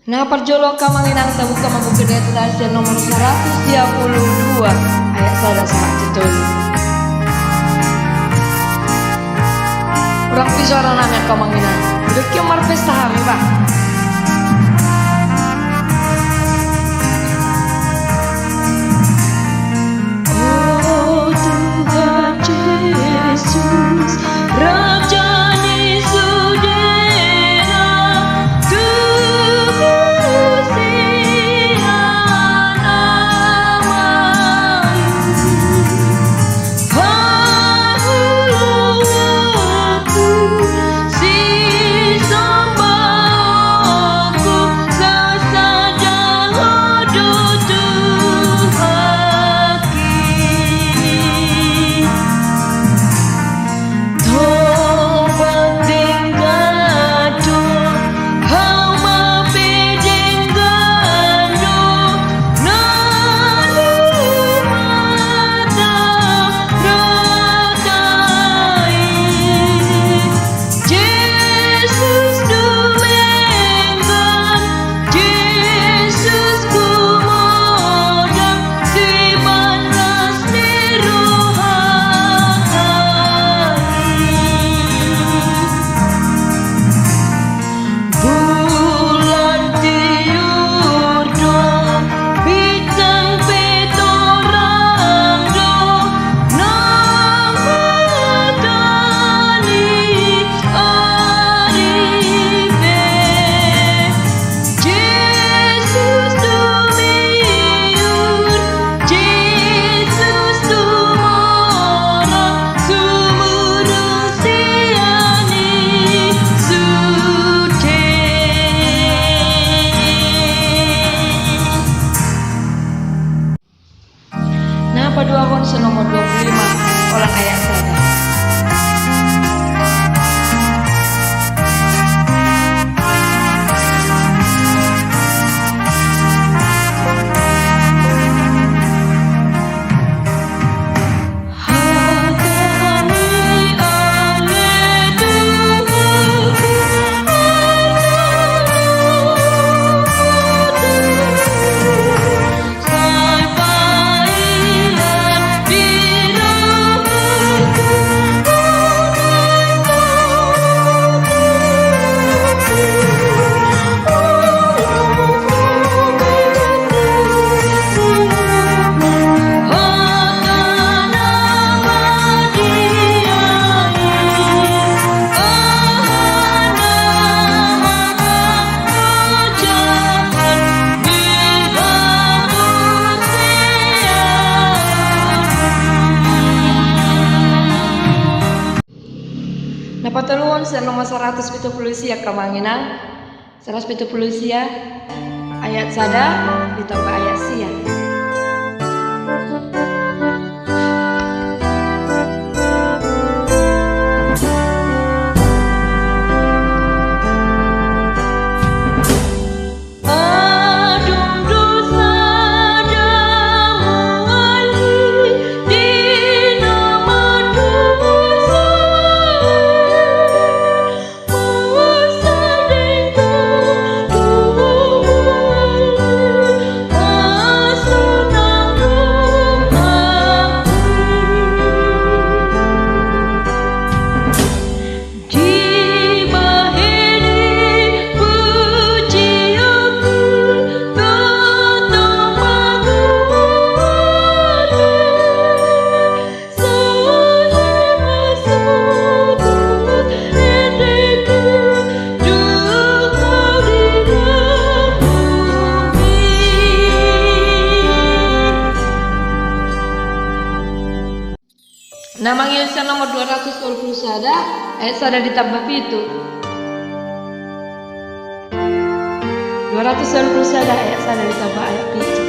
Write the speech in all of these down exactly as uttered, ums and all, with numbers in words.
Na parjolo angka amang inang, tabuka ma buku endenta sian nomor saratus dua pulu dua, ayat sada sahat tu tolu. Hurang piso aranami angka amang inang. Dok, ia marpesta hami, bah. O Tuhan Jesus, Raja ni sudena, tubusi anakmu. Haholonganku, sisombaonku, sasaja Ho do Tuhanki. Tobat denggan do, hauma pe denggan do, na lumata rata i. Jesus do denggan, Jesus do modom, sibahen las ni rohanta i. Bulan tiur do, bintang pe torang do, nang hata ni ari pe. Jesus do miur, Jesus do modom, sumurung sian i sude. Na paduahon sian nomor dua pulu lima, holan ayat sada. Na patoluhon sian nomor saratus pitu pulu sia, angka amang inang. Saratus pitu pulu sia, ayat sada ditamba ayat sia. Adong do sada mual di na mardosa. Na mangihut sian nomor dua ratus tolu pulu sada, ayat sada ditamba pitu. Dua ratus tolu pulu sada, ayat sada ditamba ayat pitu.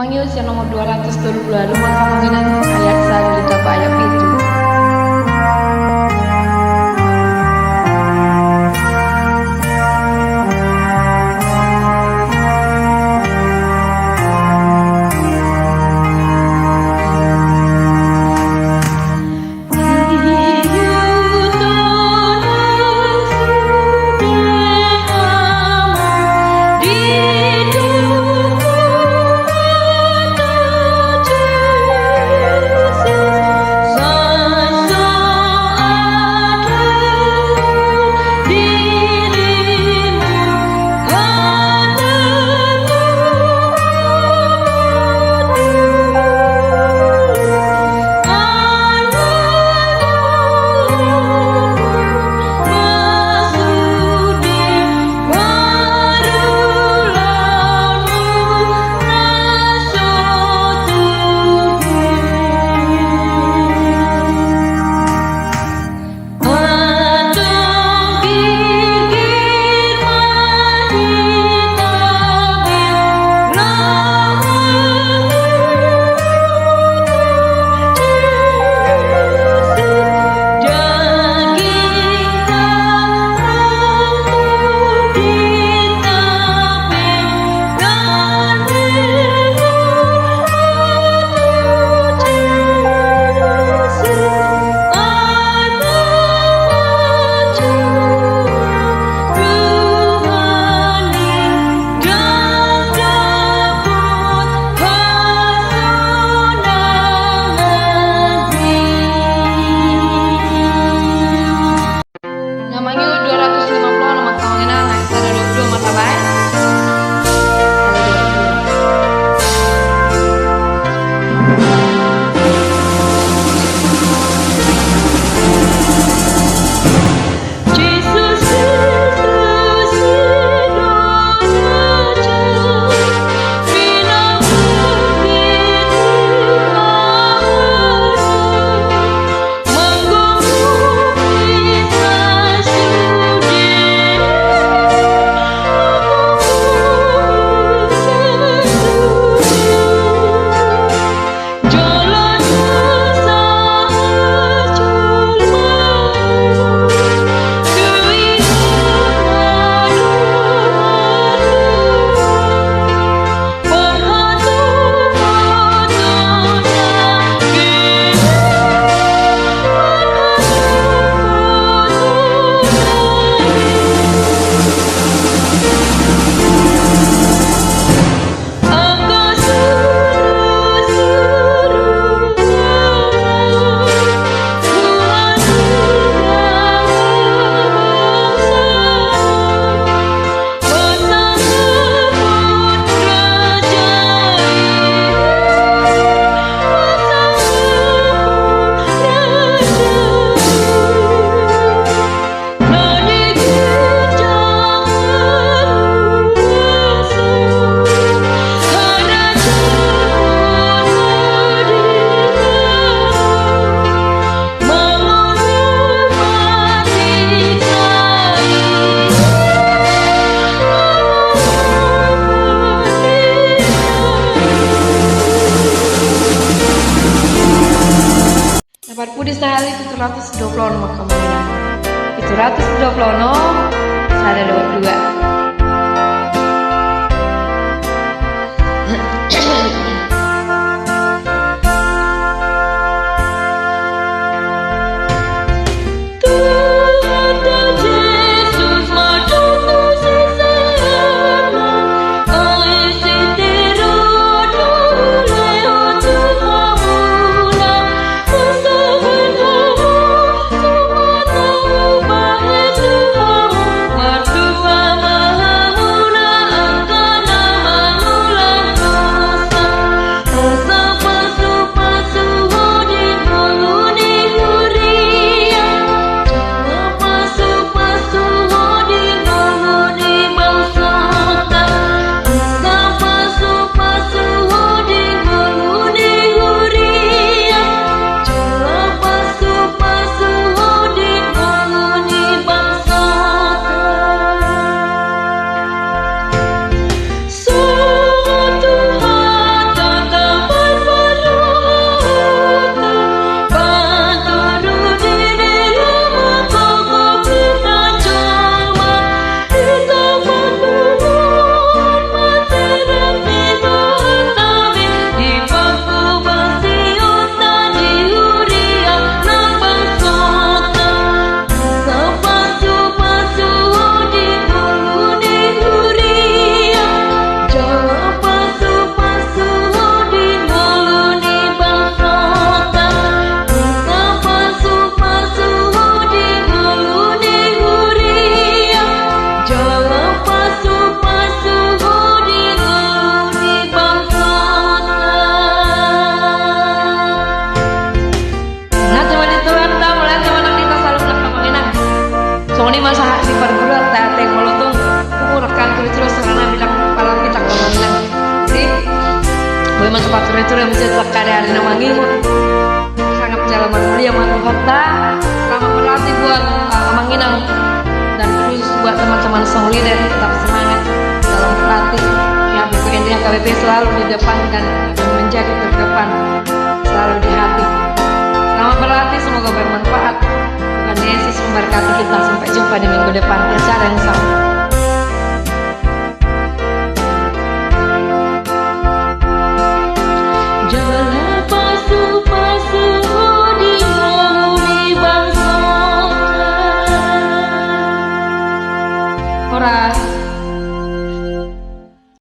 Amang Yus, yang nomor dua ratus dua puluh dua, Rumah Kamanginan, ayat sada, ayat pitu. Amang Yus, dua ratus lima puluh, Rumah Kamanginan, ayat sada, dua puluh dua, marhaha. Na parpudi sahali pitu ratus dua puluh onom, Rumah Kamanginan. Pitu ratus dua puluh onom, sada, dua, dua. Songon i ma sahat di parguruan, ate, molo tung umur kan ture-ture, sanga na bilang pala pitak kaman na. Jadi boi ma tu parture-ture, mesti tu kada ari na mangihut. Sangat jala manulia ma Tuhanta. Selamat berlatih buat, eh, Amang Inang dan khusus buat teman-teman Songolider, tetap semangat dalam berlatih. Yang pokoknya H K B P selalu di depan dan menjadi terdepan selalu di hati. Selamat berlatih, semoga bermanfaat. Tuhan Yesus memberkati kita. Sampai jumpa di minggu depan di acara yang sama.